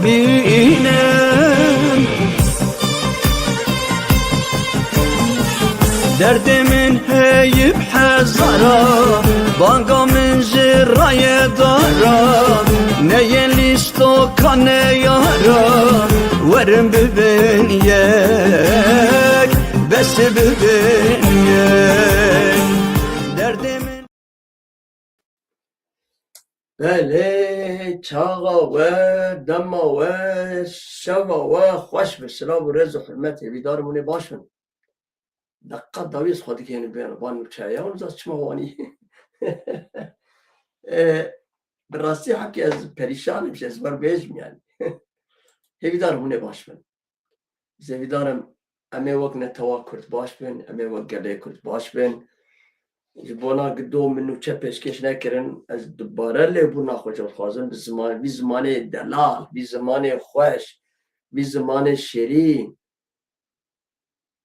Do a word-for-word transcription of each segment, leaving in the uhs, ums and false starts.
bînin. Derdê min heyî bi hezara, banga min ji rayê dara, neyê lîstoka neyara, werin bibin yek, bes bibin yek. Derdê min Belê, çaxa we, dema we, şeva we xweş be. Silav û rêz û hurmet, hêvîdar im hûn ê baş bin. Deqa dawî ez xwe dikeynim bêrim van nûçeya, hûn zat çima wanî? E, bi rastî hekî ez perîşan im, ji ez wer bêjim yani. Hêvîdar im hûn ê baş bin. Zêvîdar im em ê wek netewa Kurd baş bin, em ê wek gelê Kurd baş bin. Ji bona gido min nûçe pêşkêş nekirin, ez dubare lêbûna xwe jî dixwazim, bi ziman, vî zimanê delal, vî zimanê xweş, vî zimanê şêrîn.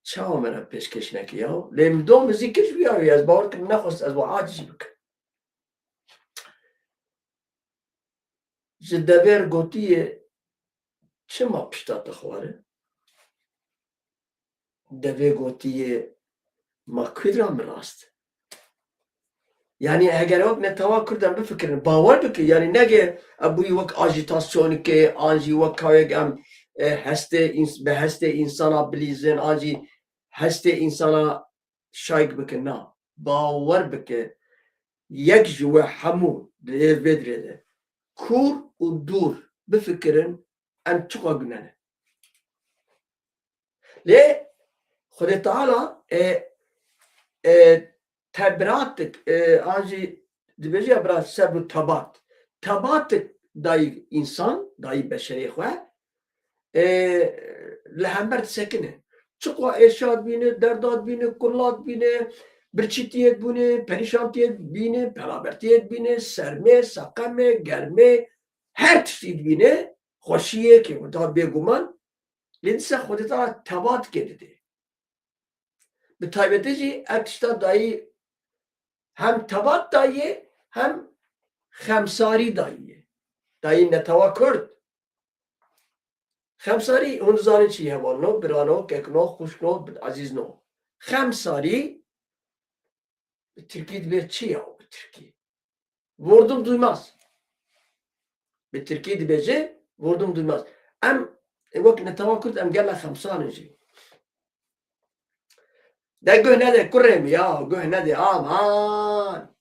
Çawa me re pêşkêş nekiriya? Lê min do min zî kir ji wî ya wî, ez bawer kim nexwest ez wiha cî bikim. Ji devêr gotiye, çima pişta te xwar e? Devê gotiye, ma ku dira min rast? Yani eger wek netewa Kurd em bifikirin, bawer bike, yani nege e bûyî wek ajîtasyonike, an jî wek kawek em, e, hestê ins-, bi hestê însana bilîzin, an jî hestê însana şayk bikin. Na, bawer bike, yek ji we hemû di vê dirê de kûr û dûr bifikirin, em çiqa gune ne. Lê Xwedê Teala, e, e, tebratik, e, an jî dibêje ya bira sebr û tebat. Tebatik dayî însan, dayî beşerê xwe, e, li hember disekine. Çiqa êşa dibîne, derda dibîne, kurla dibîne, birçîtiyê dibîne, perîşantiyê dibîne, pelabertiyê dibîne, sermê, seqemê, germê, her tiştî dibîne, xweşiyê kê da bêguman, lê dîsa Xwedê Teala tebatikê dide. Bi taybetî jî ev tişta dayî hem tebat dayî ye, hem xemsarî dayî ye. Dayî netewa Kurd. Xemsarî, hûn dizanin çi ye, hevalno, birano, kekno, xwişkno, ezîzno. Xemsarî bi tirkî dibe çi ya bi tirkî? Vurdum duymaz. Bi tirkî dibêje, vurdum duymaz. Em, e, wek netewa Kurd em gelek xemsar in jî. De guh nede kurê min ya, guh nede aman.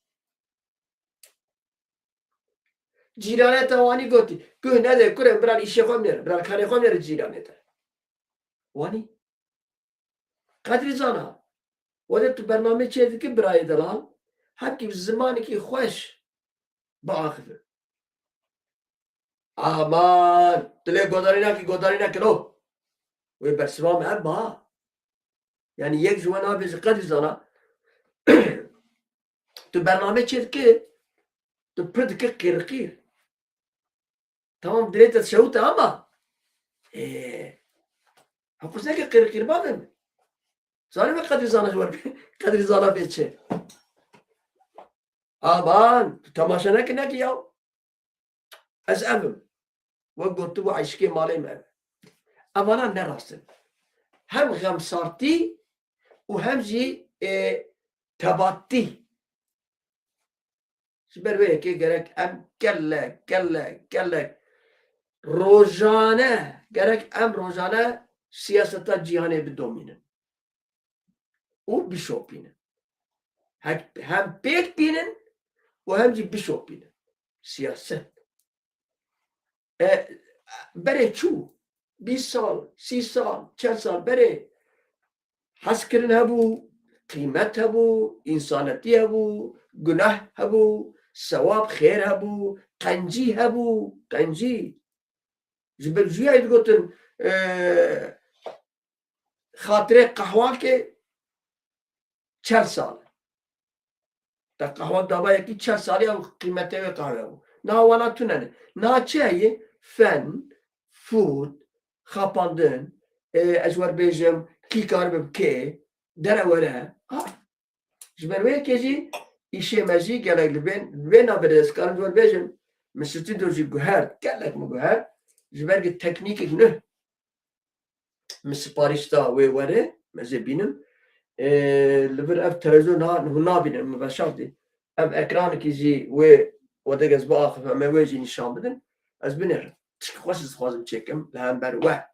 Cîranê te wanî gotî, guh nede kurê min, bira îşê xwe nêre, bira karê xwe nêre cîranê te. Wanî. Qedrî Zana, wede tu bernamê çê dikî birayê delal, hemkî bi zimanekî xweş biaxive. Aman, tu lê godarî nakî, godarî nekir o. Wê bersiva me ev ba. Yani yek ji we nabêje Qedrî Zana, tu bernamê çê dikî, tu pir dikî qîrqîr. Tamam, dilê te şewit e ama, ê, heqûs neke qîrqîr bavê min. Zanî me Qedrî Zana ji wer, Qedrî Zana bê çi? Aman, tu temaşe neke neke ya. Ez ev im. Wek gotibû eyşikê malê me ev e. Evana ne rast in. Hem xemsartî û hem jî, ê, tebattî. Ji ber vê yekê gerek em gelek, gelek, gelek rojane, gerek em rojane siyaseta cîhanê bidomînin û bişopînin. Hek-, hem pêk bînin û hem jî bişopînin. Siyaset. E, berê çû, bîst sal, sî sal, çel sal berê hezkirin hebû, qîmet hebû, însanetî hebû, guneh hebû, sewab, xêr hebû, qencî hebû, qencî. Ji ber jûyayê digotin, e, xatirê qehwakê çel sal e. Te qehwak daba yekî çel salî ew qîmetê wê qehwe bû. Niha wana tune ne. Niha çi heye? Fen, fût, xapandin, e, ez wer bêjim, kî karibe bi kê, dere were. Ha. Ji ber wê yekê jî îşê me jî gelek li bên, li vê navberê ez karim ji wer bêjim, min stûdyo jî guhert, gelek min guhert. ji ber ku teknîkek nuh min siparîş da wê were, ez ê bînim. Ê, li vir ev televîzyon ha, hûn nabînin, min veşartî. Ev ekranekî jî wê, wê dek ez biaxifim, em ê wê jî nîşan bidin. Ez binêrim. Tişkî xweş ez dixwazim çêkim li hember we.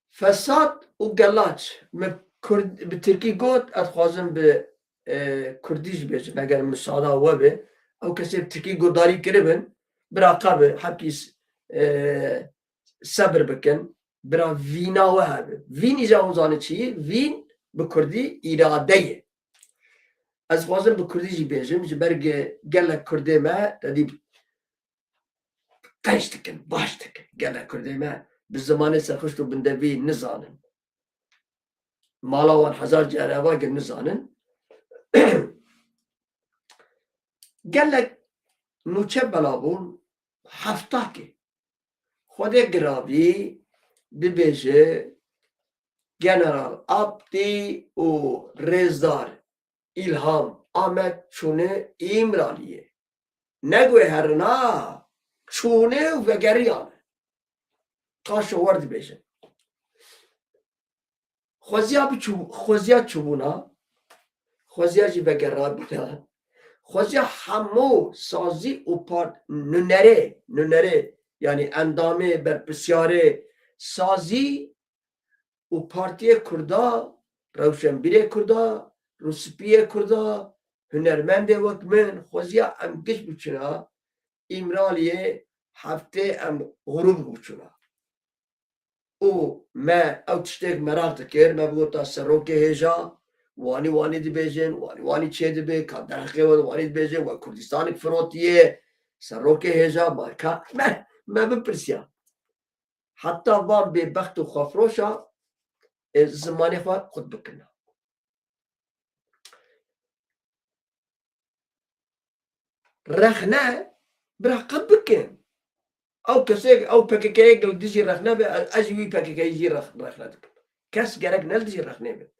Fesad û gelaç. Min kurd, bi tirkî got, ez dixwazim bi, e, kurdî jî bêjim, eger misada we be. Ew kesê bi tirkî guhdarî kiribin, bira qe bi, hepkî s-, e, sebir bikin, bira vîna we hebe. Vîn îca hûn zanî çi ye? Vîn bi kurdî îrade ye. Ez dixwazim bi kurdî jî bêjim, ji ber ge-, gelek kurdê me, te dî qenc dikin, baş dikin. Gelek kurdê me bi zimanê serxişt û bindevî nizanin. Mala wan hezar care eva ge nizanin. Gelek nûçe bela bûn, hefta ke Xwedê giravî dibêje General Abdî û Rêzdar Îlham Amed çûne Îmraliyê. Ne guhêrina, çûne û vegeriyane. Qaşo wer dibêje. Xweziya biçû-, xweziya çûbûna, xweziya jî vegerabûna, xweziya hemû sazî û part-, nunerê, nunerê, yanî endamê, berpirsiyarê sazî û partiyê Kurda, rewşenbîrê Kurda, rûspiyê Kurda, hunermendê wek min, xweziya em giş biçûna Îmraliyê, heftê em grûp biçûna. Û me ew tiştek meraq dikir, me bigota serokê hêja, wanî wanî dibêjin, wanî wanî çê dibe, ka derheqê we wanî dibêje, we Kurdistanek firotiye, serokê hêja, ma ka me, me bipirsiya. Heta van bêbext û xwefiroşa, e, zimanê xwe qut bikina. Rexne, bira qe bikin. Ew kesê, ew P K K yê li dijî rexne be, ez, ez jî wî P K K yê jî rex-, rexne dikim. Kes gerek ne li dijî rexnê be.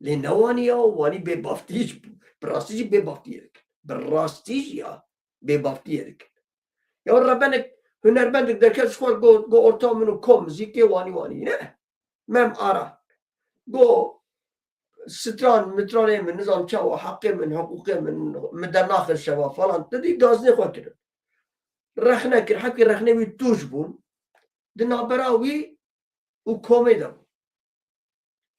Lê ne wanî ya, wanî bêbaftî jî, bi rastî jî bêbaftiyê dikin. Bi rastî jî ya, bêbaftiyê dikin. Ya rebenek, hunermendek derket ji xwe got, got orta min û kom muzîkê wanî wanî. Ne. Mem Ara. Got, stran, mitranê min, nizam çawa, heqê min, hiqûqê min, min dernaxin şeva falan. Te dî gazinê xwe kirin. Rexne kir, hepkî rexnê wî tûj bûn. Di navbera wî û komê de bû.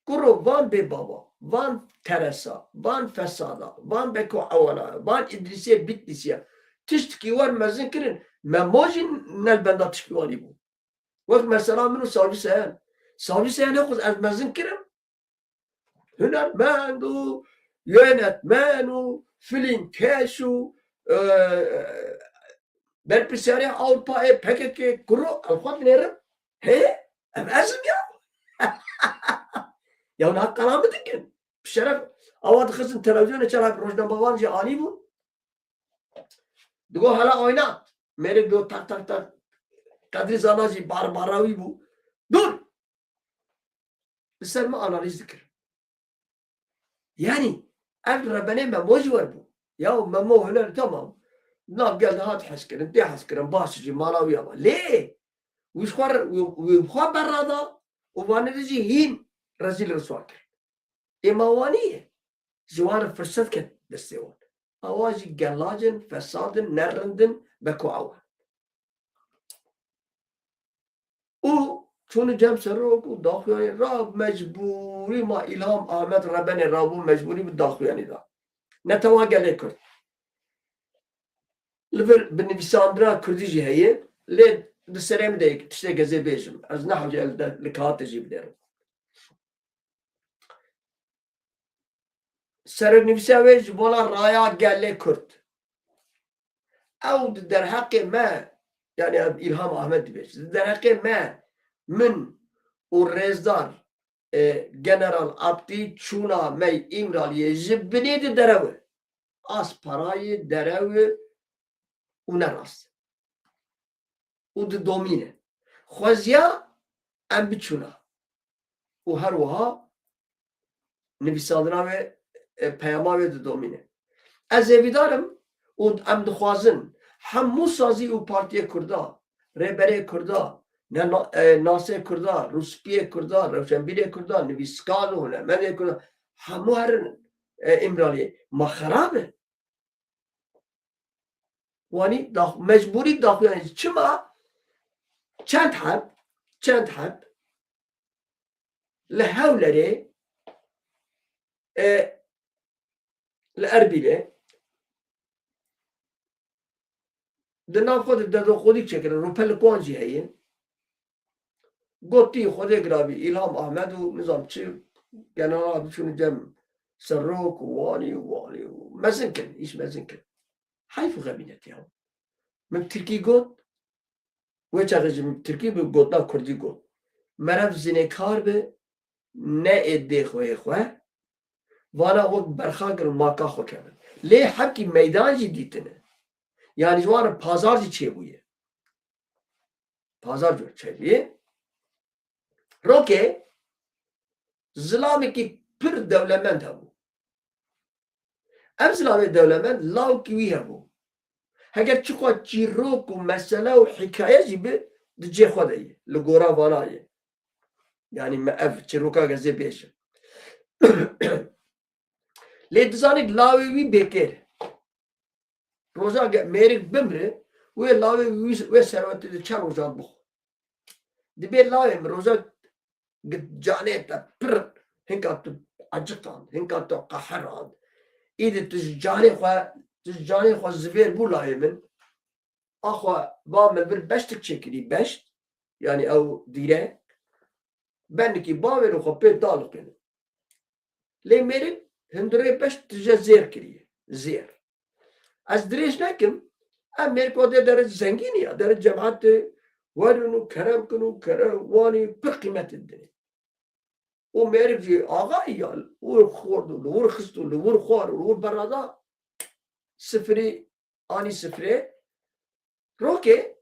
Kuro van bê baba, van teresa, van fesada, van beko ewana, van Îdrîsê Bitlîsiya. Tiştikî wer mezin kirin. Memo jî ne li benda tişkîwanî bû. Wek mesela min û Savcı Sayan. Savcı Sayan ne xwe ez mezin kirim. Hunermend û yönetmen û filmkeş û, e, berpirsiyarê Ewropayê, P K K, kuro, ev xwe dinêrim. Hê? Ev ez im ya. Ya na qala min dikin. Bi şeref, awa dixistin televizyonê, çera rojnamevan jî anî bûn. Digo hala oynat. Mêrik digo tak tak tak. Qedrî Zana jî bar barawî bû. Dur! Li ser min analîz dikir. Yanî ev rebenê Memo jî wer bû. Ya Memo huner tamam. Nav gel de hat hezkirin, tê hezkirin, baş jî mala wî ama. Lê wî xwe, wî, wî xwe berrada û vanê de jî hîn rezîl riswa kir. Ê ma wanî ye. Ji wan re firset ket destê wan. Awa jî gelacin, fesadin, nerindin, beko ew. Û çûnî cem serok û daxuyanî ra mecbûrî ma Îlham Ahmet rebenê rabû mecbûrî bi daxuyanî da. Netewa gelê Kurd. Li vir bi nivîsandina Kurdî jî heye, lê di serê min de tiştê gezê bêjim. Ez ne hewce li, li kağıtê jî bidêrim. Sereknivîsa wê ji bona raya gelê Kurd. Ew di derheqê me, yani ev Îlham Ahmet dibêje, di derheqê me, min û Rêzdar, e, General Abdî çûna me Îmraliyê ji binê di derew e. Asparayê derew e û ne rast. Û didomîne. Xweziya em biçûna. Û her wiha nivîsandina wê, e, peyama wê didomîne. Ez hêvîdar im û em dixwazin Hemû sazî û partiyê Kurda, rêberê Kurda, ne na-, e, nasê Kurda, rûspiyê Kurda, rewşenbîrê Kurda, nivîskar û hunermendê Kurda, hemû herin, e, Îmraliyê. Ma xerab e. Wanî dax-, mecbûrî daxuyanî. Çima? Çend heb, çend heb li Hewlerê, e, li Erbîlê, di nav xwe de derdoxodî çêkirin, rûpelek wan jî heye. Gotî Xwedê girabî, Îlham Ahmed û nizam çi, genera biçûn cem Serok û wanî û wanî û mezin kirin, îş mezin kirin. Heyf û xebînetî ya. Min bi tirkî got, wê çaxê jî min bi tirkî bi gotina kurdî got. Meriv zinêkar bi, ne ê dê xwe yê xwe, vana wek berxa girin maka xwe kevin. Lê hepkî meydan jî dîtine. Yani ji wan re pazar jî çêbûye. Pazar jî çêbûye. Rokê zilamekî pir dewlemend hebû. Ev zilamê dewlemend lawkî wî hebû. Heger çiqas çîrok û mesele û hikaye jî bi di cê xwe de ye, li gora vana ye. Yani me ev çîroka gezê bêje. Lê dizanî lawê wî bêkêr. Roja ge-, mêrik bimre, wê lawê wî, wê serwetê di çend rojan bixwe. Dibê lawê min roja gi-, canê te pir, hinka tu eciqand, hinka tu qehirand. Îdî tu ji canê xwe, tu ji canê xwe zivêr bû lawê min. Axwe va min vir beştik çêkirî, beşt, yani ew dîre, benikî bavêr û xwe pê daliqînin. Lê mêrik hundirê beşt tije zêr kiriye. Zêr. Ez dirêj nekim, em mêrik wa dê dere zengîn ya, dere cemaetê werin û kerem kin û kere-, wanî pir qîmetê didin. Û mêrik jî axayî ya, û xort û li wir xist û li wir xwar û li wir berada sifirî anî sifirê. Rokê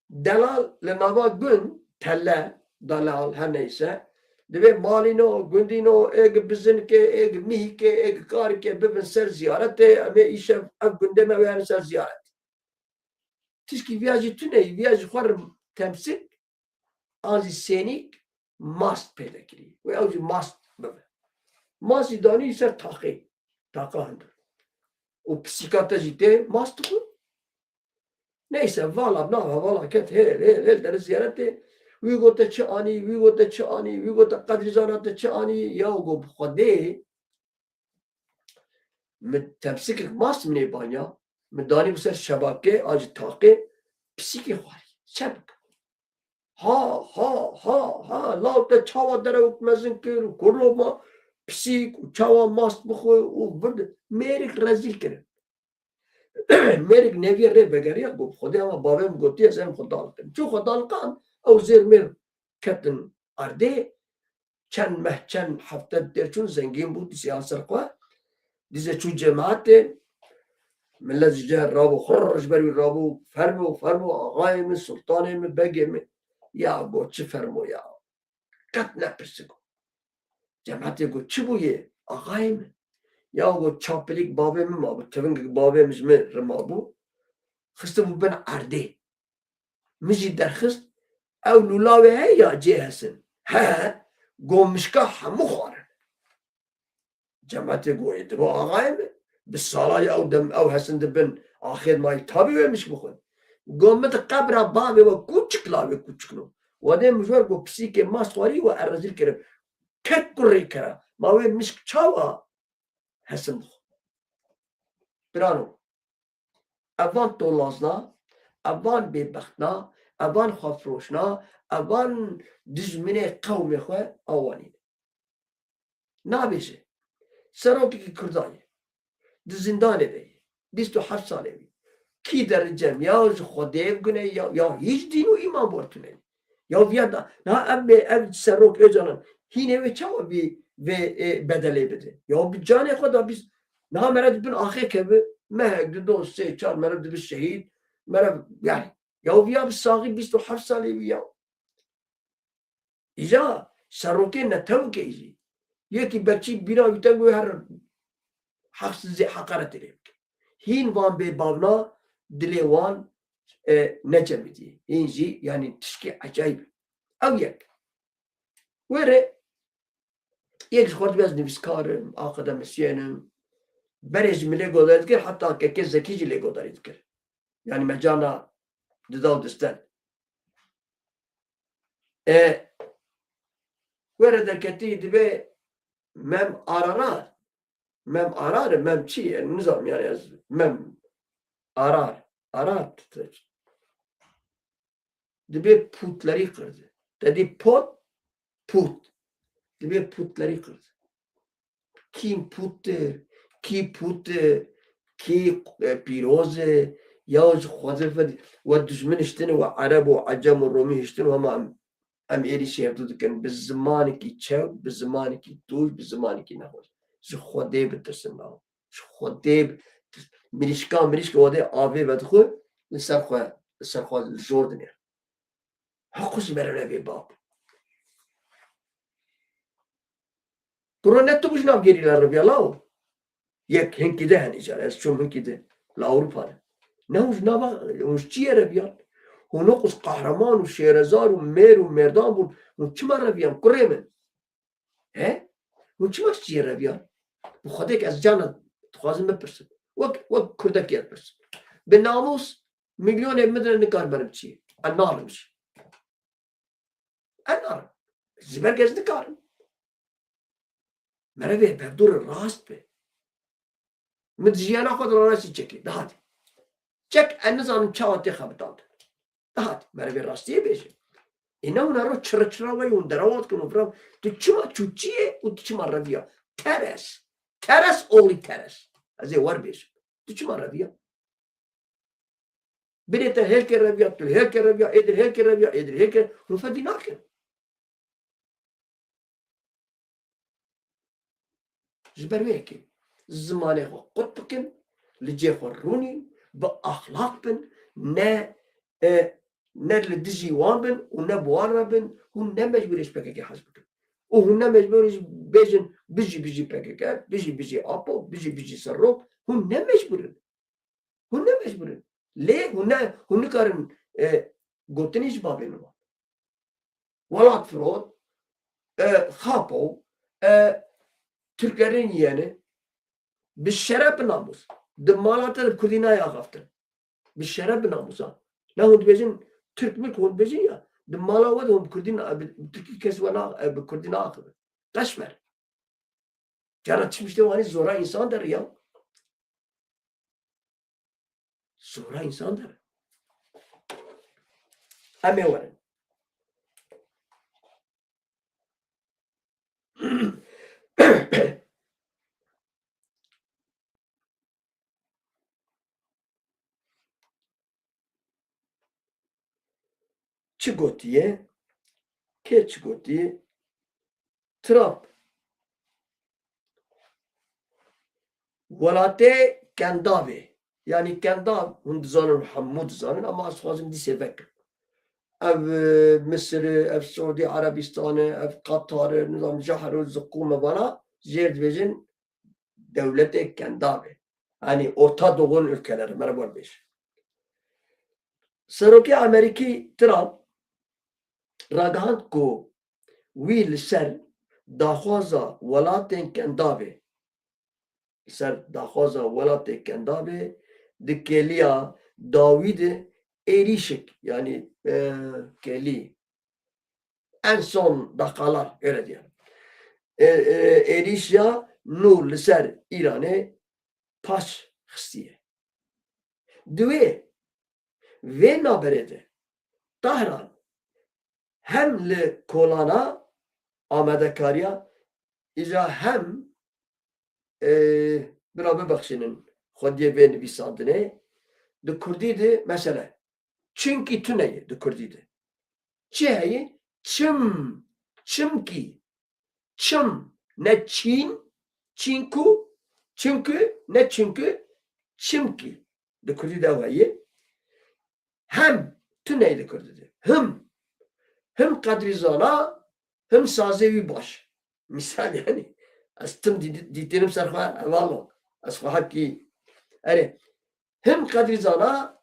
delal li nava gund, telle, delal, her neyse, divê malîno, gundîno, ê gi bizinkê, ê gi mîhikê, ê gi karikê bibin ser ziyaretê, em ê îşev ev gundê me wê herin ser ziyaret. Tişkî viya jî tune yî, viya jî xwe re temsik, an jî sênîk mast pê de kirî. Wê ew jî mast bibe. Mast jî danî ser taqê. Taqa hundir. Û pisîka te jî tê mast dixwe. Neyse, vala nav hevala ket hêl, hêl, hêl dere ziyaretê. Wî gote çi anî, wî gote çi anî, wî gote qedrîzana te çi anî, ya go bi Xwedê. Min temsikek mast min ê banya, min danî bi ser şebakê, an jî taqê, pisîkê xwarî. Çe bikim? Ha, ha, ha, ha, law te çawa derewek mezin kir û kurro ma pisîk û çawa mast bixwe û vir mêrik rezîl kirin. Mêrik neviyê rê vegeriya, got, Xwedê ama bavê min gotiye, ez em xwe daliqim. Çû xwe daliqan, ew zêr mêr ketin erdê, çend meh, çend hefte têr çûn, zengîn bû, dîsê ya ser xwe. Dîsê çû cemaetê, millet ji cihê rabû, xirr ji ber wî rabû, fermo, fermo, axayê min, sultanê min, begê min. Ya got, çi fermo ya? Qet nepirsî got. Cemaetê got, çi bûye, axayê min? Ya got, çapilîk bavê min mabû, tivingek bavê min ji min re mabû. Xistibû bin erdê. Min jî derxist, ew lûla wê heye ya cê hesin. He, he, go mişka hemû xwarin. Cemaetê go ê dibe axayê min. Bi sala ye ew dem ew hesin dibin axêt mayî tabî wê mişk bixwin. Go min di qebra bavê we kûçik lavê kûçikno. Wadê min ji wer go pisîkê mast xwarî we er rezîl kirim. Ket kurê kera. Ma wê mişk çawa hesin bixwe? Birano. Evan tolazna, evan bêbextna, evan xwefiroşna, evan dijminê qewmê xwe awanî ne. Nabêje. Serokekî Kurdan ye. Di zindanê de ye. Bîst û heft salê wî. Kî dere cem ya ji Xwedê gune ya, ya hîç dîn û îman ber tune. Ya viya da, na ev bê, ev Serok Ocalan hînê wê çawa vî, vê, e, bedelê bide? Ya bi canê xwe da bîst, niha mere dibin axê keve, mehek, dido, sê, çar mere dibi şehîd, mere, yani, ya viya bi saxî bîst û heft salê wî ya. Îja serokê netewkê jî. Yekî berçî bîra wî te wê her heqsizê heqaretê lê bike. Hîn van bê bavna dilê wan, e, necemidî. Hîn jî, yanî tişkê ecayîb. Ew yek. Were, yek ji xwe dibe ez nivîskar im, akademisyen im. Berê ji min lê godarî dikir, heta kekê Zekî jî lê godarî dikir. Yanî me cana dida û disten. E, were derketî dibe Mem Ararar. Mem Arar, Mem çi ye? Nizam yani ez Mem Arar. Arar titreç. Dibe pûtlerî qirdi. Te dî pot, pût. Dibe pûtlerî qirdi. Kî pût e, kî pût e, kî, e, pîroz e, ya ji xwezê ve, we dijmin hiştin, we Ereb û Ecem û Romî hiştin, hema em, em êrîşî hevdû dikin. Bi zimanekî çew, bi zimanekî tûj, bi zimanekî nexweş. Ji Xwedê bitirsin, lawo. Ji Xwedê bi-, mirîşka, mirîşka Xwedê avê vedixwe, li ser xwe, li ser xwe li jor dinêr. Heqû ji me re nebê bab. Kuro ne tu bû ji nav gerîla re viya lawo. Yek hinkî de henî car, ez çûm hinkî de. Li Ewropa de. Ne hûn ji nava, hûn ji çi ye re viyan? Hûn wek qehreman û şêrezar û mêr û mêrdan bûn. Hûn çima re viyan? Kurê min. He? Hûn çima ji çi ye re viyan? Bi Xwedê ke ez cana dixwazim bipirsim. Wek, wek Kurdekî ez pirsim. Bi namûs milyonê min re nikar berim çi ye. Ez narim jî. Ez narim. Ji ber ke ez nikarim. Mere vê hevdû re rast be. Min di jiyana xwe de rastî çekê. Dihatî. Çek, ez nizanim çawa tê xebitandin. Dihatî. Mere vê rastiyê bêje. Ê ne hûn ero çira çira wey hûn derewa dikin û vira. Tu çima çûçiyê û tu çima reviya? Teres. Teres oğlu teres. Ez ê wer bêjim. Tu çima reviya? Binê te hêlkê reviya, tu hêlkê reviya, êdir hêlkê reviya, êdir hêlkê, hûn fedî nakin. Ji ber wê yekê zimanê xwe qut bikin, li cê xwe rûnîn, bi axlaq bin, ne, e, ne li dijî wan bin û ne bi wan re bin, hûn ne mecbûr in ji P K K hez bikin. Û hûn ne mecbûr in bêjin, bijî, bijî P K K, bijî, bijî Apo, bijî, bijî Serok, hûn ne mecbûr in. Hûn ne mecbûr in. Lê hûn ne, hûn nikarin, e, gotinê ji bavê min wan. Welatfirot, e, xapo, e, Türklerin yeni, bi şeref, bi namûs. Di mala te de bi Kurdî nayê axaftin. Bi şeref, bi namûs ha. Ne hûn dibêjin Türk milk hûn dibêjin ya. Di mala we de hûn bi Kurdî na-, bi Türkî kes we na-, e, bi Kurdî naaxive. Qeşmer. Cara çi miştê wanî zora însan der ya. Zora însan der. Em ê werin. Çi gotiye? Kê çi gotiye? Trump. Welatê kendavê. Yanî kendav, hûn dizanin, hemû dizanin, ama ez dixwazim dîsê vekim. Ev, e, Misir e, ev Siûdî Erebistan e, ev Qatar e, nizam, Jahr û Ziqûm e, vana jêr dibêjin dewletê kendavê. Yanî Orta Doğu'nun ülkeleri, mere wer bêje. Serokê Amerîkî Trump ragihand ku wî li ser daxwaza welatên kendavê, li ser daxwaza welatê kendavê di kêliya dawî de êrîşik, yanî, e, kêlî, en son dakikalar, öyle diyelim. E, e, êrîşa nû li ser Îranê paş xistiye. Di wê, vê navberê de Tahran hem li kolana amadekariya, îca hem, e, bira bibexşînin xwediyê vê nivîsandinê, di kurdî de mesele. Çimkî tune ye di kurdî de. Çi heye? Çim. Çimkî. Çim. Ne çîn. Çînku. Çimkü. Ne çimkü. Çimkî. Di kurdî de ew heye. Hem. Tune ye di kurdî de. Him. Him qedrî zana, him sazê wî baş. Misal yani. Ez tim dî-, dîtinim ser xwe heval o. Ez xwe hekî. Erê. Him qedrî zana,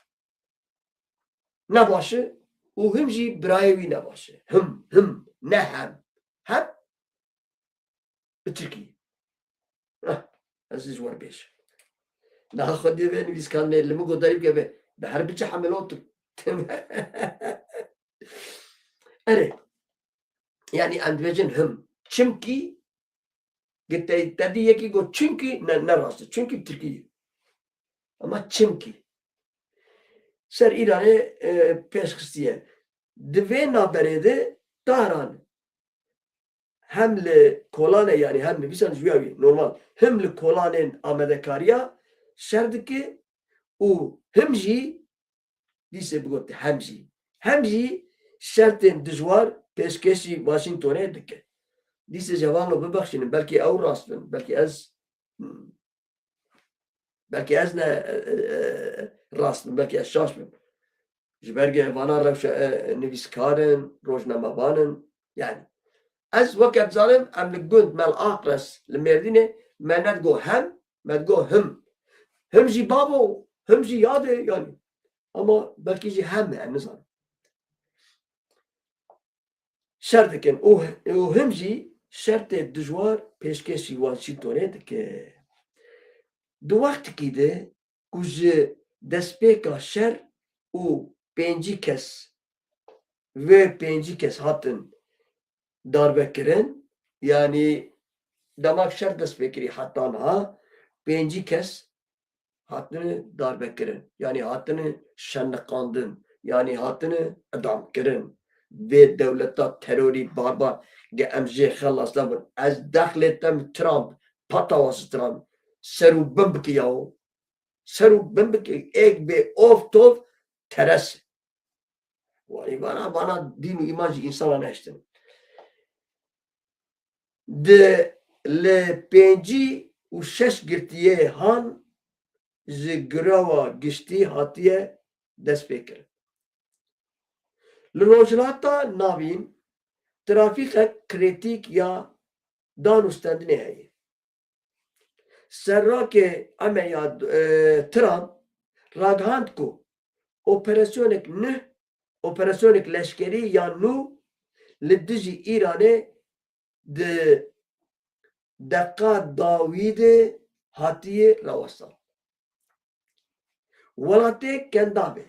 ne baş e û him jî birayê wî ne baş e. Him, him, ne hem. Hem bi tirkî. Heh, ez ji wer bêjim. Niha xwediyê vê nivîskarnê li min got derî bike vê. Bi her biçe hemilo tu. Erê. Yanî em dibêjin him. Çimkî Gi te, te dî yekî got çimkî ne, ne rast e. Çimkî tirkî ye. Ama çimkî. Ser Îranê, e, pêş xistiye. Di vê navberê de Tahran hem li kolanê, yanî hem nivîsan ji wî ya wî normal, him li kolanên amadekariya şer dike û him jî dîsê bigot hem jî. Hem jî şertên dijwar pêşkêşî Washingtonê dike. Dîsê ji hevalno bibexşînin, belkî ew rast bin, belkî ez, hmm, belkî ez ne, e, e, rast bim, belkî ez şaş bim. Ji ber ku vana rewşe, e, nivîskar in, rojnamevan in. Yani, ez weke dizanim, em li gund Mel Aqres li Mêrdînê me nedigo hem, me digo him. Him jî babo, him jî yadê, yani. Ama belkî jî hem e, em nizanin. Şer dikin û, û him jî şertê dijwar pêşkêşî Washingtonê dike. Di wextekî de ku ji destpêka şer û pêncî kes, vê pêncî kes hatin darbe kirin, yanî dema şer dest pê kirî heta niha pêncî kes hatine darbe kirin, yanî hatine şeniqandin, yanî hatine idam kirin. Vê dewleta terorî barbar ge em jê xelas nebin. Ez dexlê te min Trump, patawa ji Trump, ser û bin bike yaw. Ser û bin bike, êk bê ov tov teres. Wanî vana, vana dîn û îman ji însana nehiştin. Di li pêncî û şeş girtiyê han ji girowa giştî hatiye destpêkirin. Li Rojhilata Navîn trafîkek krîtîk ya dan û stendinê heye. Serokê Amerîka, e, Trump ragihand ku operasyonek nû, operasyonek leşkerî ya nû li dijî Îranê di deqa dawî de hatiye rawestan. Welatê Kendavê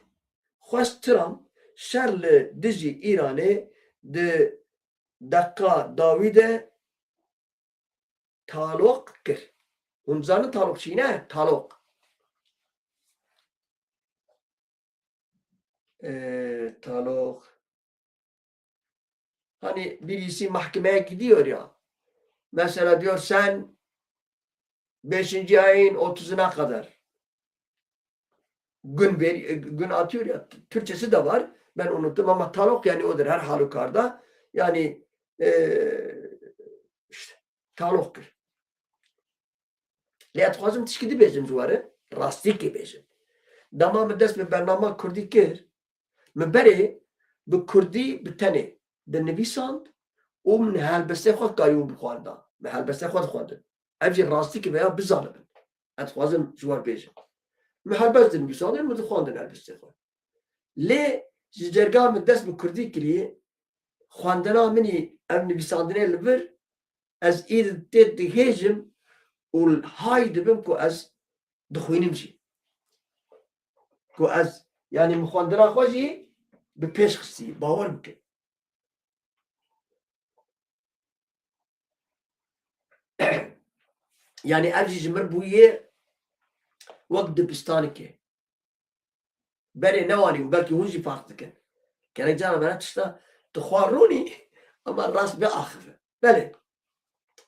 xwest Trump şer li dijî Îranê di deqa dawî de taloq kir. Hûn dizanin taloq çi ne? Taloq. Ee, taloq. Hani birisi mahkemeye gidiyor ya. Mesela diyor sen beşinci ayın otuzuna kadar gün ver, gün atıyor ya. Türkçesi de var. Ben unuttum ama taloq yani odur her halükarda. Yani e, işte taloq kir. Lê ez dixwazim tişkî dibêjim ji we re, rastîkê bêjim. Dema min dest bi bernama kurdî kir, min berê bi kurdî bi tenê dinivîsand û min helbestê xwe karîbû bixwenda. Min helbestê xwe dixwendin. Ev jî rastîkê veya bizanibin. Ez dixwazim ji we bêjim. Min helbest dinivîsandin, min dixwandin helbestê xwe. Lê ji cerga min dest bi kurdî kirî, xwendina min î ev nivîsandinê li vir, ez î tê dihêjim û hay dibim ku ez dixwînim jî. Ku ez, yanî min xwendina xwe jî bi pêş xistî, bawer bikin. Yanî ev jî ji min bûye wek dibistanikê. Berê newanî û belkî hûn jî farq dikin. Gelek cara me ne tişta tu xwe rûnî, ama rast biaxive. Belê,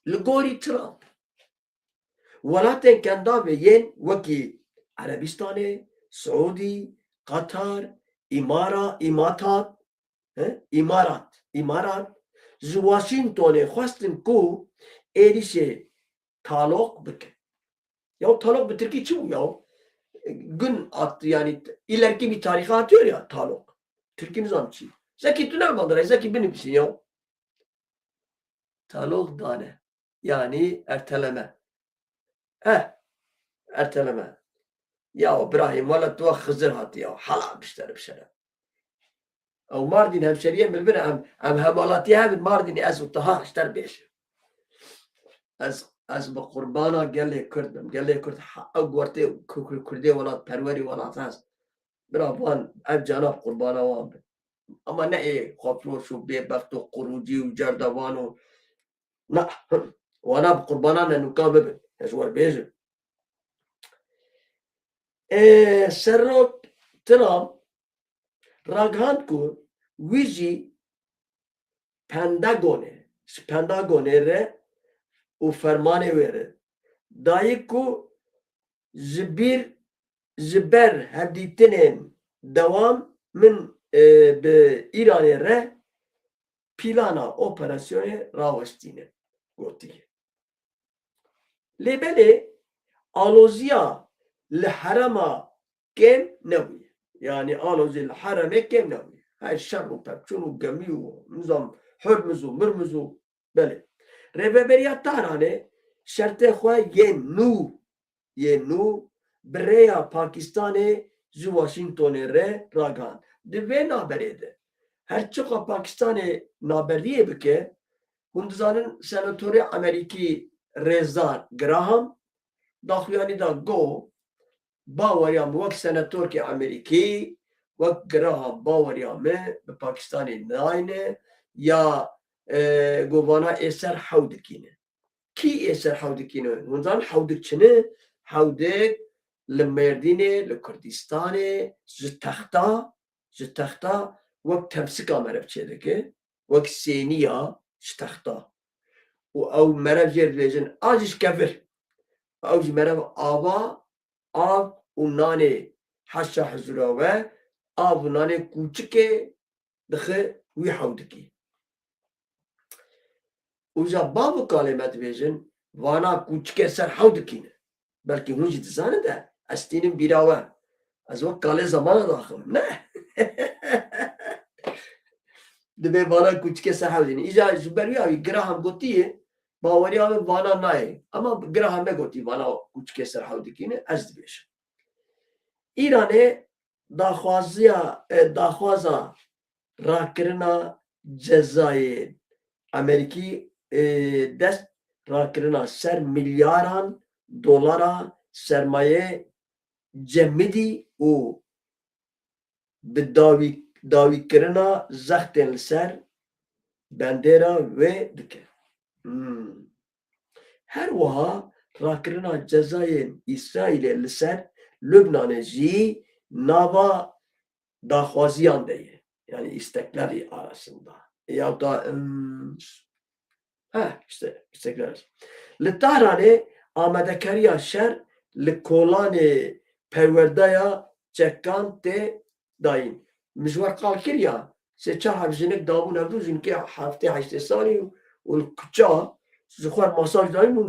li gorî Trump, welatên Kendavê yên wekî Erebistanê, Siûdî, Qatar, Îmara, Îmatat, he? Îmarat, Îmarat, ji Washingtonê xwestin ku êrîşê taloq bikin. Ya taloq bi tirkî çi bû ya? Gün at, yani ileriki bir tarihe atıyor ya taloq. Tirkî nizam çi. Zekî tu nereden Zekî binivîsî ya. Taloq dane. Yani erteleme. Eh, erteleme. Ya Brahim, wala tu Xizir hatî ya. Hala biştere bişere. Ew Mardîn hemşeriyê min bin, em, em hemalatiyê hev in Mardînê, ez û Taha ji te re bêjim. Ez, ez bi qurbana gelê Kurd bim. Gelê Kurd ha-, ew gortê ku-, ku-, Kurdê welatperwerî welat hest. Bira van, ev cana bi qurbana wan bin. Ama ne ê xwefiroş û bêbext û qurûcî û cerdevan û na, wana bi qurbana nenûka bibin. Ez wer bêjim. Ê, Serok Trump ragihand ku wî jî Pentagonê, ji Pentagonê re û fermanê wê re dayik ku ji bîr, ji ber hevdîtinên dewam min, e, bi Îranê re plana operasyonê rawestîne, gotiye. Lê belê aloziya li herema kêm nebûye. Yanî alozî li heremê kêm nebûye. Her şer û pevçûn û gemî û nizam Hurmiz û Mirmiz û belê. Rêveberiya Tahranê şertê xwe yên nû, yên nû bi rêya Pakistanê ji Washingtonê re ragihand. Di vê navberê de her çiqa Pakistanê naberiyê bike, hûn dizanin senatorê Amerîkî Rêzdar Graham daxuyanî da got, baweriya min wek senatorkê Amerîkî, wek Graham baweriya min bi Pakistanê nayne ya, e, govana ê ser hew dikîne. Kî ê ser hew dikîne? Hûn zanin hewdik çi ne? Hewdik li Mêrdînê, li Kurdistanê, ji texta, ji texta wek temsika meriv çêdike, wek sêniya ji texta. Û ew meriv jê dibêjin, a jî ji kevir. Ew ji meriv ava, av û nanê heşa hizûra we, av û nanê kûçikê dixe wî hewdikî. Û ja bav û kalê me dibêjin, vana kûçikê ser hewdikî ne. Belkî hûn jî dizanin de, ez tînim bîra we. Ez wek kalê zemana daxim. Ne. Dibê vana kûçikê ser hewdikî ne. Îja ji ber wî awî Graham gotiye, baweriya min vana nayê. Ama Graham negotî vana kûçikê ser hewdikî ne, ez dibêjim. Îranê daxwaziya, e, daxwaza rakirina cezayê Amerîkî, e, dest rakirina ser milyaran dolara sermaye cemidî û bi dawî-, dawîkirina zextên li ser bandera wê dike. Hmm. Her wiha rakirina cezayên Îsraîlê li ser Lubnanê jî nava daxwaziyan de ye. Yani isteklerî arasında. Ya da, hmm, he, işte istekler. Li Tahranê amadekariya şer li kolanê perwerdeya çekan tê dayîn. Min ji we qal kir ya, sê çar heb jinik dabûn hevdû, jinikê heftê heştê salî û, û li kuça ji xwe re masaj dayîn û,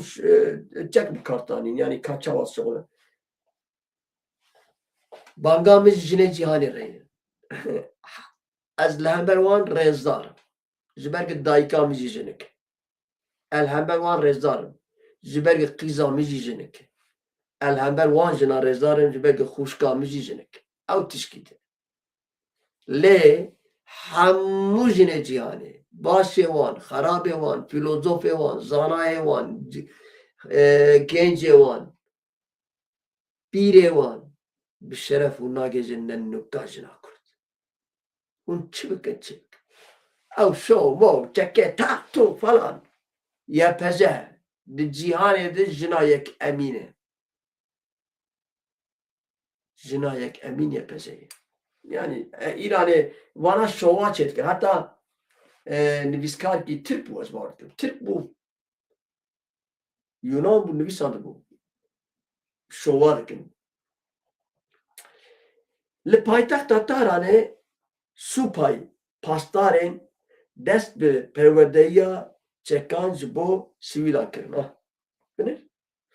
e, çek bi kar tanîn, yanî ka çawa şixule. Banga min ji jinê cîhanê re ye. Ez li hember wan rêzdar im. Ji ber ku dayika min jî jinik e. Ez li hember wan rêzdar im. Ji ber ku qîza min jî jinik e. Ez li hember wan jinan rêzdar im, ji ber ku xwişka min jî jinik e. Ew tişkî din. Lê hemû jinê cîhanê, başê wan, xerabê wan, fîlozofê wan, zanayê wan, c-, e, gencê wan, pîrê wan bi şeref û nagê jin ne nuka jina Kurd. Hûn çi bikin, çi bikin? Ew şov, mov, çeke, tak, tu falan. Y P J di cîhanê de jina yek emîn e. Jina yek emîn Y P J ye. Yani, e, Îranê vana şova çêdikir. Heta, e, nivîskarkî Tirk bû, ez bawer dikim. Tirk bû. Yunan bû, nivîsandibû. Şova dikin. Li paytexta Tehranê supay pasdarên dest bi perwerdehiya çekan ji bo sivîlan kirin. Ah, binêr.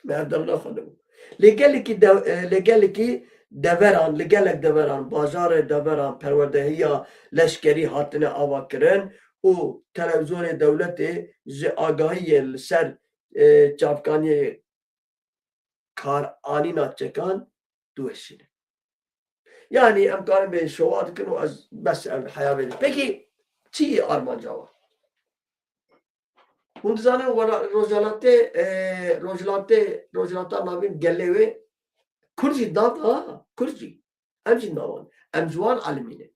Me ev demna xwendibû. Lê gelekî de-, e, lê gelekî deveran, li gelek deveran, bajarê deveran, perwerdehiya leşkerî hatine avakirin û televîzyonê dewletê ji agahiyên li ser, e, çavkaniyê karanîna çekan diweşîne. Yani em karin bê şowa dikin û ez bes em heya vê. Pekî çi ye armanca wan? Hûn dizanin wela Rojhilatê, e, Rojhilatê, Rojhilata Navîn gelê wê Kurd jî nav ha, Kurd jî. Em jî navan. Em ji wan elimîne.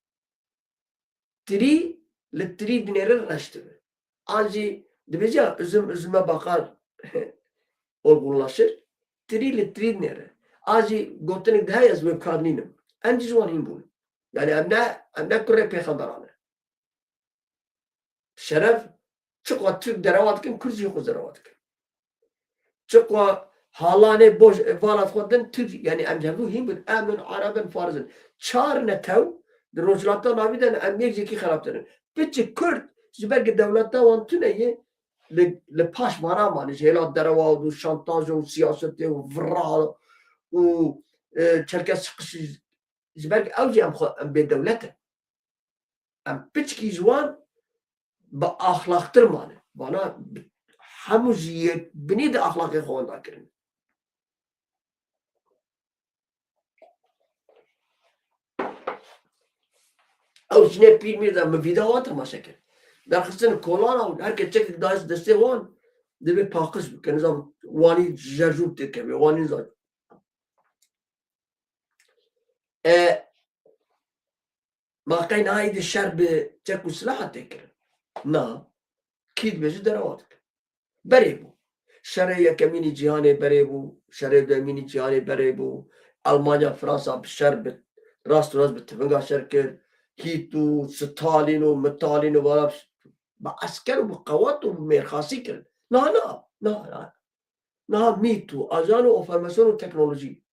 Tirî li tirî dinêre reş dibe. An jî dibêje ya üzüm üzüme bakar olgunlaşır. Tirî li tirî dinêre. An jî gotinek de heye ez wê bi kar nînim. Em jî ji wan hîn bûn. Yani em ne, em ne kurê pêxemberan e. Şeref, çiqa Tirk derewa dikin, Kurd jî xwe derewa dikin. Çiqa halanê boş, e, vala xwe din, Tirk, yani em ji hevû hîn bin, em in, Ereb in, Faris in. Çar netew di Rojhilata Navî de ne, em yek jekî xerabtir in. Piçik Kurd ji ber ku dewleta wan tune ye, li, li paş vana mane, ji hêla derewa û şantaj û siyasetê û vira û, e, çerkez çiqişî, ji ber ku ew jî em xwe, em bê dewlet in. Em piçkî ji wan bi axlaqtir mane. Vana bi-, hemû ji yek binî di axlaqê xwe wenda kirin. Ew jinê pîr mîr de min vîdeo wan temaşe kir. Derxistin kolana û her kes çekek dayis destê wan, divê paqij bike. Nizam wanî jerjûr têkeve, wanî nizam. E, Ma qey niha êdî şer bi çek û silaha tê kirin? Na. Kî dibêje derewa dikin. Berê bû. Şerê yekemînî cîhanê berê bû. Şerê duyemînî cîhanê berê bû. Almanya, Fransa bi şer bi rast û rast bi tifinga şer kir. Hît û Stalîn û Mitalîn û vana bi esker û bi qewet û bi mêrxasî kirin. Na, na, na, na. Niha mît û ajan û ofermasyon û teknolojî.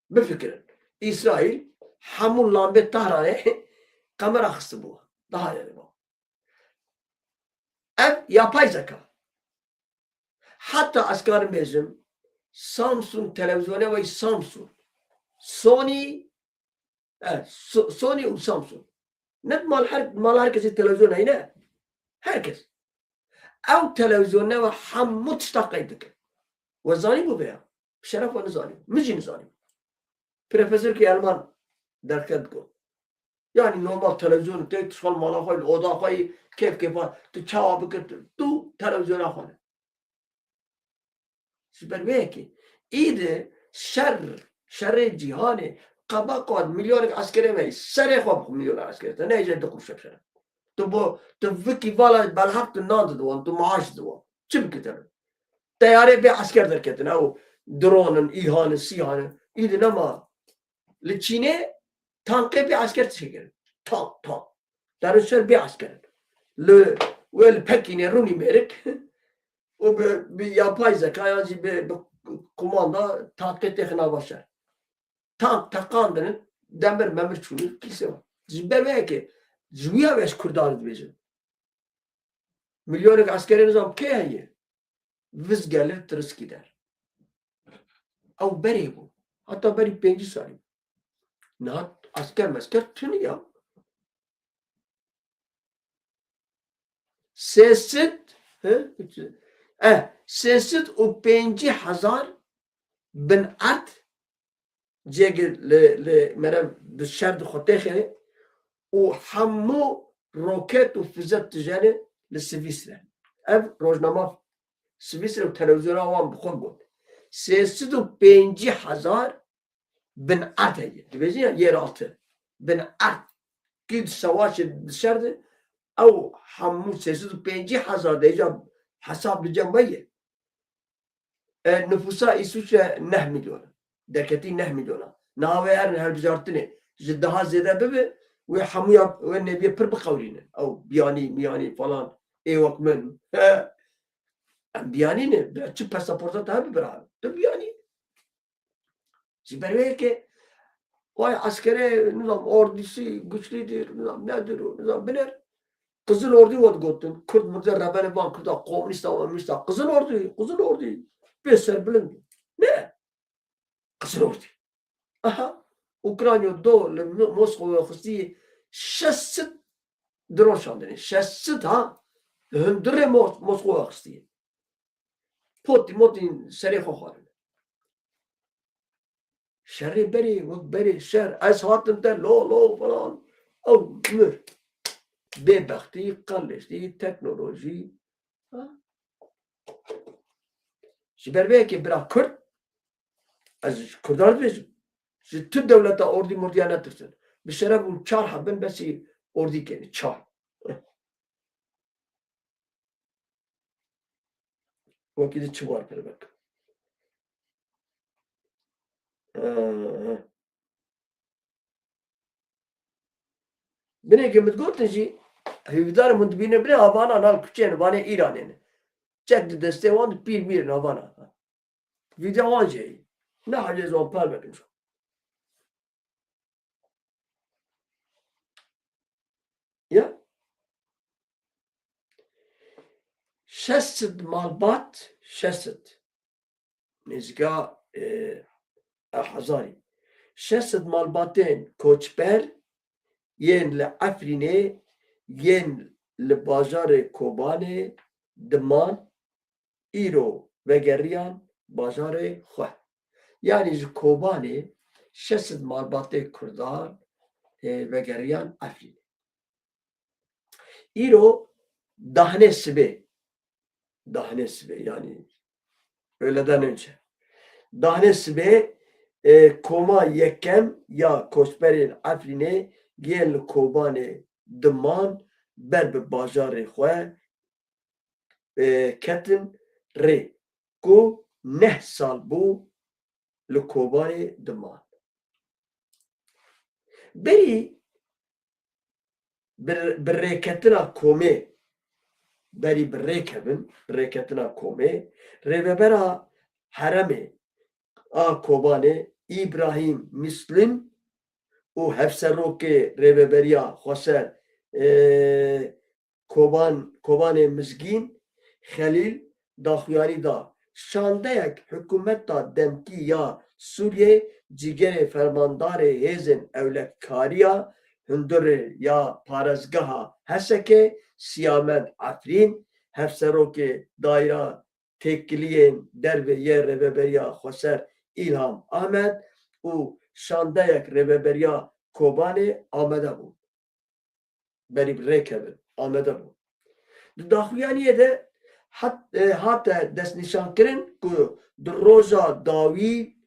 Bifikirin. Îsraîl hemû lambê Tehranê qemera xistibû. Daha yani bu. Ev yapay zeka. Hatta ez karim bêjim, Samsung televizyonê wê Samsung, Sony, e, So-, Sony û Samsung. Ne mal her, mal her kesê televizyon heyne. Her kes. Ew televizyonê wê hemû tişta qeyd dikin. We zanîbû vê ya? Bi şeref we nizanî. Min jî nizanî. Profesorkî Elman derket got. Yani normal televizyon tê, tu xal mala xwe, li oda xwe yî, kêf kêfa, tu çawa bikir, tu, tu televizyona xwe ne. Ji ber wê yekê. Îdî şer, şerê cîhanê, qeba qat milyonek eskerê me, serê xwe bi milyonek eskerê te, neyce du kuruş şer. Tu bo, tu vikî vala belheq tu nan didiwan, tu maaş didiwan. Çi bikir te? Teyarê bê esker derketin, ew dronin, îhanin, sîhanin. Îdî nema. Li Çînê tankê bê esker çêkirin. Tank, tank. Derin ser bê esker in. Li, wê li Pekînê rûnî mêrik û bi, bi yapay zeka yan jî bi, bi kumanda tankê têxin nava şer. Tank teqandin, demir memir çûnî kîse. Ji ber wê yekê, ji wî ya wê ji Kurdan dibêjin. Milyonek eskerê nizam kê heye? Vizgelir Tiriskî der. Ew berê bû. Heta berî pêncî salî. Niha esker mesker tuni ya. Sê sed, he? Eh, sê sed û pêncî hezar bin erd cêgir li, li merev di şer di xwe têxê û hemû roket û fize tijene li Swîsre. Ev rojnama Swîsre û televîzyona wan bi xwe got. Sê sed û pêncî hezar bin erd heye. Dibêjin ya yeraltı. Bin erd. Kî di sewaşê di şer de ew hemû sê sed û pêncî hezar de îca hesab bi cem me ye. E, nifûsa Îswîçre neh milyon e. Derketî neh milyon e. Niha wê herin hilbijartinê ji daha zêde bibe, wê hemûya wê neviyê pir biqewirînin. Ew biyanî, miyanî falan, ê wek min. Em biyanî ne, bira çi pasaporta te hebe bira. Tu biyanî. Ji ber wê yekê, vay eskerê, nizam, ordisi güçlüdür, nizam, nedir o, nizam, biner. Qizil Ordî we digotin. Kurd mirde rebenê van Kurda komînîsta û emînîsta. Qizil Ordî, Qizil Ordî. Pê serbilind. Ne? Qizil Ordî. Aha. Ukrayna do li Mo-, Moskova xistî şeş sed dron şandinê. Şeş sed ha. Hundirê Mo-, Moskova xistî. Potî motî serê xwe xwarin. Şerê berê, wek berê şer. Ez hatim te lo lo falan. Ew mir. Bêbextî, qeliştî, teknolojî. Ha? Ji ber vê yekê bira Kurd, ez ji Kurdan dibêjim. Ji tu dewleta ordî mordiya netirsin. Bi şeref hûn çar heb bin besî ordî kenî. Çar. Wekî di çi war pir bik. Ee, Binê ke min gotin jî, hêvîdar im hûn dibînin, binê avana nal kuçeyên vanê Îranê ne. Çek di destê wan di pîr mîr navana. Vîdya wan jî heye. Ne hecê wan par vekin. Ya. Şeş sed malbat, şeş sed. Nêzîka, e, hezarî. Şeş sed malbatên koçber yên li Efrînê, yên li bajarê Kobanê diman, îro vegeriyan bajarê xwe. Yanî ji Kobanê şeş sed malbatê Kurdan, e, vegeriyan Efrînê. Îro dahnê sibê, dahnê sibê, yanî öğleden önce. Dahnê sibê, e, koma yekem ya koçberên Efrînê yên li Kobanê diman ber bi bajarê xwe, e, ketin rê, ku neh sal bû li Kobanê diman. Berî bi, bi rêketina komê, berî bi rê kevin, rêketina komê, rêvebera heremê a Kobanê Îbrahîm Mîslîm û hevserokê Rêveberiya Xweser, e, Koban, Kobanê Mizgîn Xelîl daxuyanî da. Şandeyek hikûmeta demkî ya Sûriyê cîgerê fermandarê hêzên ewletkariya hundirê ya parêzgeha Hesekê Siyamend Efrîn, hevserokê daîra têkiliyên derve yê Rêveberiya Xweser Îlham Ahmed û şandeyek Rêveberiya Kobanê amade bûn. Berî bi rê kevin, amade bû. Di daxuyaniyê de hat, e, hate destnîşankirin ku di roja dawî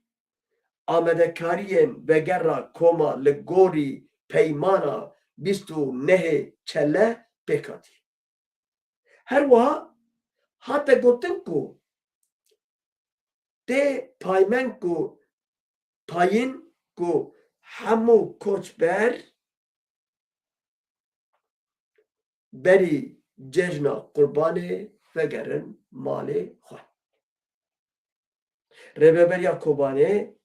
amadekariyên vegera koma li gorî peymana bîst û nehê Çele pêk hatî. Her wiha hate gotin ku tê paymen ku tayin ku hemû koçber berî cejna Qurbanê vegerin malê xwe. Rêveberiya Kobanê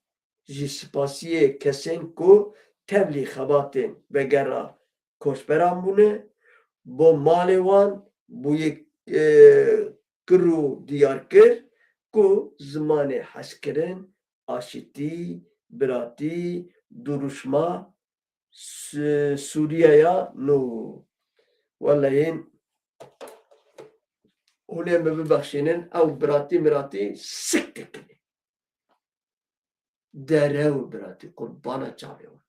jî spasiyê kesên ku tevlî xebatên vegera koçberan bûne, bo malê wan bûye, e, kir û diyar kir ku zimanê hezkirin, aşitî, biratî, duruşma, Su-, Sûriyeya nû. Wele hîn hûn ê min bibexşînin, ew biratî miratî sik dikine. Derew biratî, qurbana çavê wan.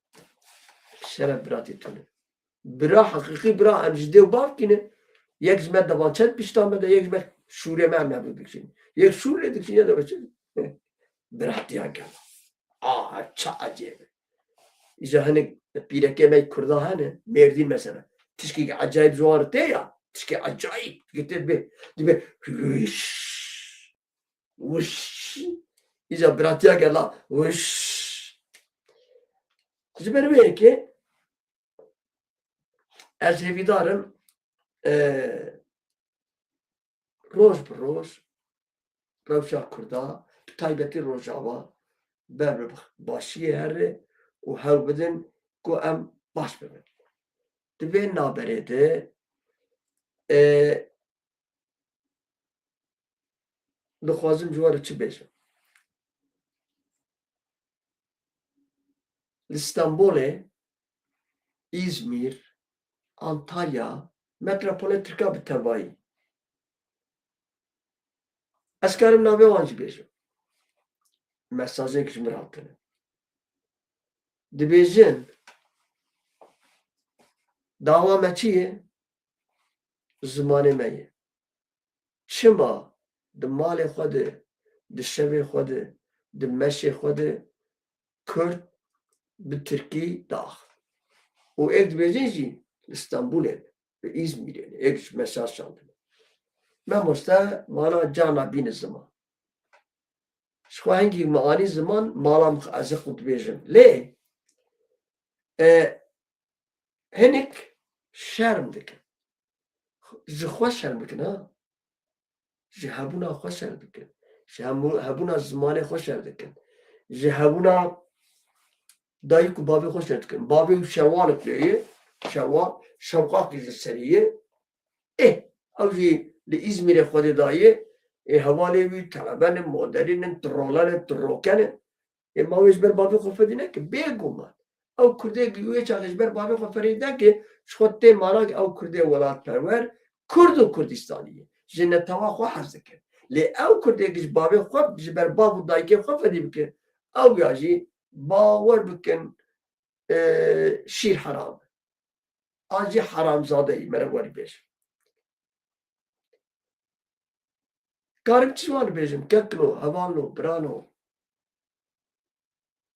Şeref biratî tune. Bira heqîqî bira, em ji dê û bav kî ne. Yek ji me devan çend pişta me de, yek ji me şûrê me, em nebû dikişînin. Yek şûrê dikişîne de çi? Biratiya gel. Ah, çi ecêb e. Îja hinek pîrekê me Kurda hene, Mêrdîn mesela. Tişkî ecayîb ji wan re tê ya. Tişkî ecayîb. Tişkî tê dibe, dibe, hüş. Wiş. Îja biratiya gela. Wiş. Ji ber wê yekê ez hêvîdar im, e, roj bi roj rewşa Kurda, bi taybetî Rojava, ber bi başiyê here û hewl bidin ku em baş bibin. Di vê navberê de, e, dixwazim ji we re çi bêjim? Li Stenbolê, Îzmîr, Antalya, metropolê Tirka bi tevayî. Ez karim navê wan jî bêjim. Mesajek ji min re hatine. Dibêjin, dawa me çi ye? Zimanê me ye. Çima di malê xwe de, di şevê xwe de, di meşê xwe de Kurd bi Tirkî diaxivin? Û êk dibêjin jî li Stenbolê ne, li Îzmîrê ne, êk ji me şaş çandine. Mamoste, vana carna bîne ziman. Ji xwe hingî me anî ziman, mala min ez xwe dibêjim. Lê, e, hinek şerm dikin. Ji xwe şerm dikin, ha. Ji hebûna xwe şerm dikin. Ji hemû-, hebûna zimanê xwe şerm dikin. Ji hebûna dayik û bavê xwe şerm dikin. Bavê wî şerwanek lê ye, şerwa-, şewqakî ji serî ye. Ê, ew jî li Îzmîrê xwedê dayê, ê, hevalê wî telebe ne, moderî ne, trola ne, troke ne. Ê, ma wê ji ber bavê xwe fedî neke, bêguman. Ew Kurdê wê çaxê ji ber bavê xwe fedî neke, ji xwe tê mana ew Kurdê welatperwer, Kurd û Kurdistanî ye. Ji netewa xwe hez dikin. Lê ew Kurdê ji bavê xwe, ji ber bav û dayikê xwe fedî bikin, ew ya jî bawer bikin, e, şîr heram e. An jî heramzadeyî, mere werî bêjim. Karim çi wan bêjim, kekno, hevalno, birano.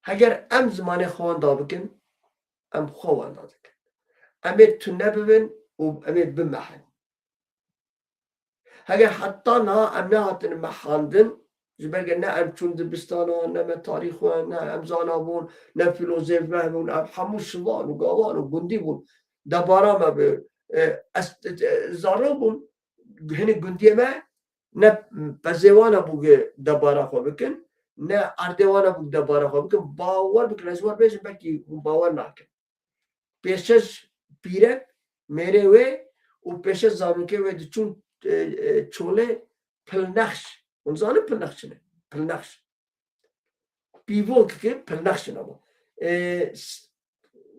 Heger em zimanê xwe wenda bikin, em xwe wenda dikin. Em ê tune bibin û em ê bimehin. Heger heta niha em nehatine mehandin, ji ber ke ne em çûn dibistana, ne me tarîx xwend, ne em zana bûn, ne fîlozof me bûn, em hemû şivan û gavan û gundî bûn. Debara me bi, e, ez, e, zarok bûn, hinî gundiyê me ne pezê wan e bû ke debara xwe bikin, ne erdê wan e bû ke debara xwe bikin. Bawer bikin, ez wan bêjim, belkî hûn bawer nakin. Pêşe ji pîrek, mêrê wê û pêşe zarokê wê diçûn, e, e, çolê pilnexş. Hûn zanin pilnexş çi ne? Pilnexş. Pîvokeke pilnexş in ama. E, s-,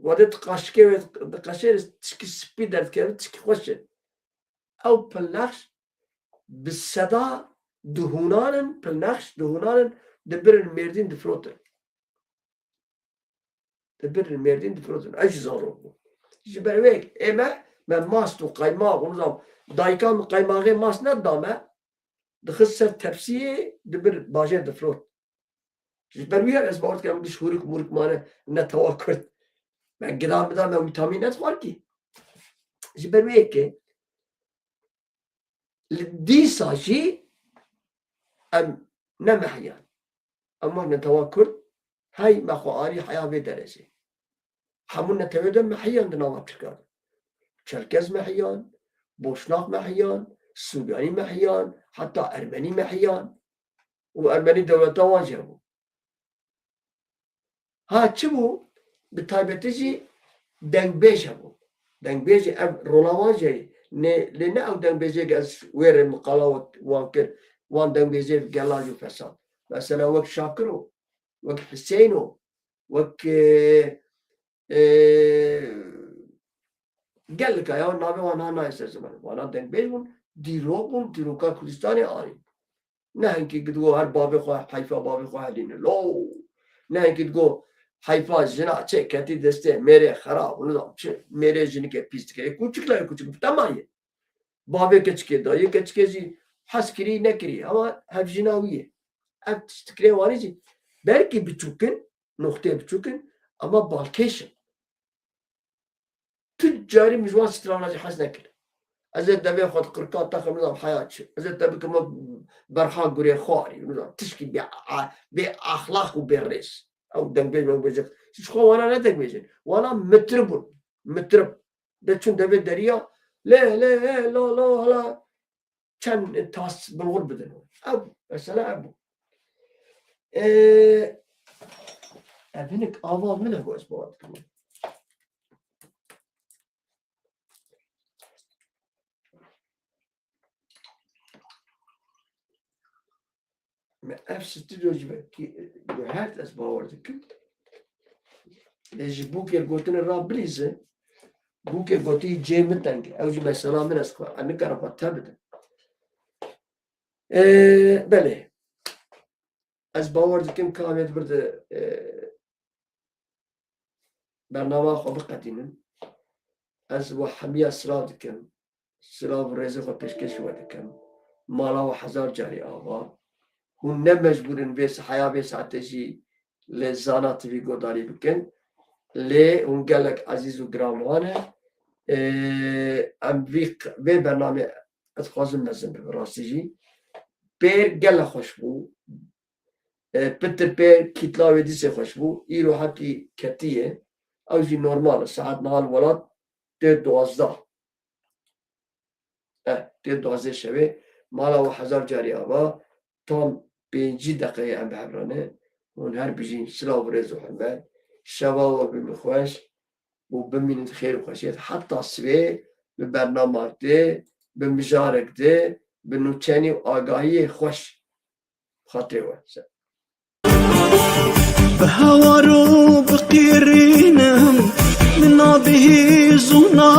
wade tu qaşikê wê diqeşê, tişkî spî derdikeve, tişkî xweş e. Ew pilnexş bi seda dihûnan in, pilnexş dihûnan in, dibirin Mêrdîn difirotin. Dibirin Mêrdîn difirotin. Ez jî zarok bûm. Ji ber wê ê me, me mast û qeymaq û nizam, dayika min qeymaxê mast neda me, dixist ser tepsiyê, dibir bajêr difirot. Ji ber wî ye ez bawer dikim, em giş hûrik mûrik mane netewa Kurd. Me gida mida me wîtamîn nedixwar kî. Ji ber wê yekê li dîsa jî em ne mehiyan. Em wek netewa Kurd hey me xwe anî heya vê derezê. Hemû netewê de mehiyan di nava Tirka de. Çerkez mehiyan, Boşnak mehiyan, Sûryanî mehiyan, heta Ermenî mehiyan. Û Ermenî dewleta wan jî hebû. Ha çi bû? Bi taybetî jî dengbêj hebû. Dengbêjê ev rola wan jî heye. Nê, lê ne ew dengbêjê ke ez wê rê miqala wan kir, wan dengbêjê gela jî fesad. Mesela wek Şakiro, wek Hiseyno, wek, e, e, gelika ya navê wan ha nayê ser ziman. Wana dengbêj bûn, dîrok bûn, dîroka Kurdistanê anîn. Ne hinkî digo her bavê xwe, heyfa bavê xwe helîne. Lo! Ne hinkî digo heyfa jina çê ketî destê mêrê xerab û nizam çi, mêrê jinike pîs dike. Ê kûçik la, ê kûçik bi tema ye. Bavê keçikê dayê keçikê jî hez kirî nekirî. Ama hevjîna wî ye. Ev tiştikrê wanî jî belkî biçûk in, noxtê biçûk in, ama balkêş in. Tu carî min ji wan strana jî hez nekir. Ez ê devê xwe di qirka te xemizam heya çi. Ez ê te bikim wek berha gurê xwarî. Nizam tişkî bê a-, bê axlaq û bê rêz. Ew dengbêj mengbêjek. Ji xwe wana ne dengbêjin. Wana mitrib bûn. Mitrib. De çûn devê deriya. Lê, lê, lê, lo, lo, hala. Çend tas bilxur bidin. Ev, mesela ev bû. Ê, ev hinek ava min e ku ez bawer dikim. Me ev stûdyo jî vekî guhert ez bawer dikim. Lê ji bûkê gotinê ra bilîze, bûkê gotî cê min teng e. Ew jî mesela min ez xwe, ez nikarim xwe te bidim. Ee, belê. Ez bawer dikim ka em ê di vir de, e, bernama xwe biqedînin. Ez we hemiya silav dikim. Silav û rêzê xwe pêşkêşî we dikim. Mala we hezar carî ava. Hûn ne mecbûr in vê se-, heya vê saetê jî li Zana T V guhdarî bikin. Lê hûn gelek ezîz û giran wan e. Ê, em vî q-, vê bernamê ez dixwazim mezin bibe rastî jî. Pêr gelek xweş bû. Ê, pitir pêr kîtla wê dîsê xweş bû. Îro hetî ketiye. Ew jî normal e. Saet niha li welat tê duwazdeh. Eh, tê duwazdeh şevê. Mala we hezar carî ava. Tam pêncî deqeyê em bi hev re ne. Hûn her bijîn, silav û rêz û hurmet. Şeva we bimî xweş û bimînin xêr û xweşiyet. Heta sibê bi bernamak de, bi mijarek de, bi nûçenî û agahiyê xweş. Xatirê we ser. Bi hewar û bi qîrînim, min nabihî zûna